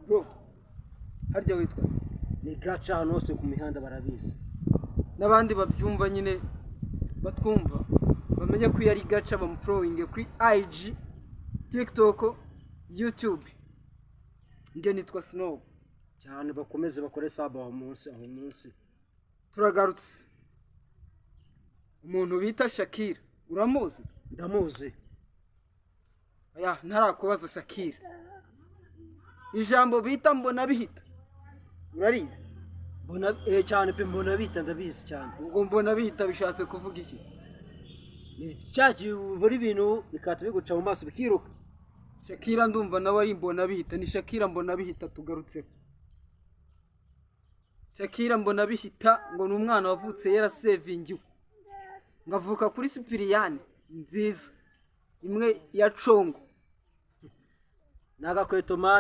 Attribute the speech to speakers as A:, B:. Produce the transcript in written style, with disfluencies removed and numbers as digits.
A: Bro, harya witwa?
B: Ni Gaca, ahantu hose ku mihanda barabizi.
A: N'abandi babyumva nyine, batwumva, bamenye ko iyo ari Gaca, bamufollowinge kuri IG, TikTok, YouTube. Njye nitwa Snow.
B: Cyane, bakomeze bakore sub aho munsi, aho munsi.
A: Turagarutse. Umuntu bita Shakira uramuzi?
B: Ndamuzi.
A: Aya, ntarakubaza Shakira, ijambo bita "mbona bihita" urarizi?
B: Mbona cyane pe, mbona bita, ndabizi cyane.
A: Ubwo "mbona bihita" bishatse kuvuga iki?
B: Ni cya gihe ubona ibintu bikahita biguca mu maso bikiruka.
A: Shakira ndumva nawe ari mbona bihita. Ni Shakira mbona bihita tugarutseho. Shakira mbona bihita ngo ni umwana wavutse yarasevingiwe, ngo avuka kuri sipiriyani nziza imwe ya congo.
B: Ni agakweto, man.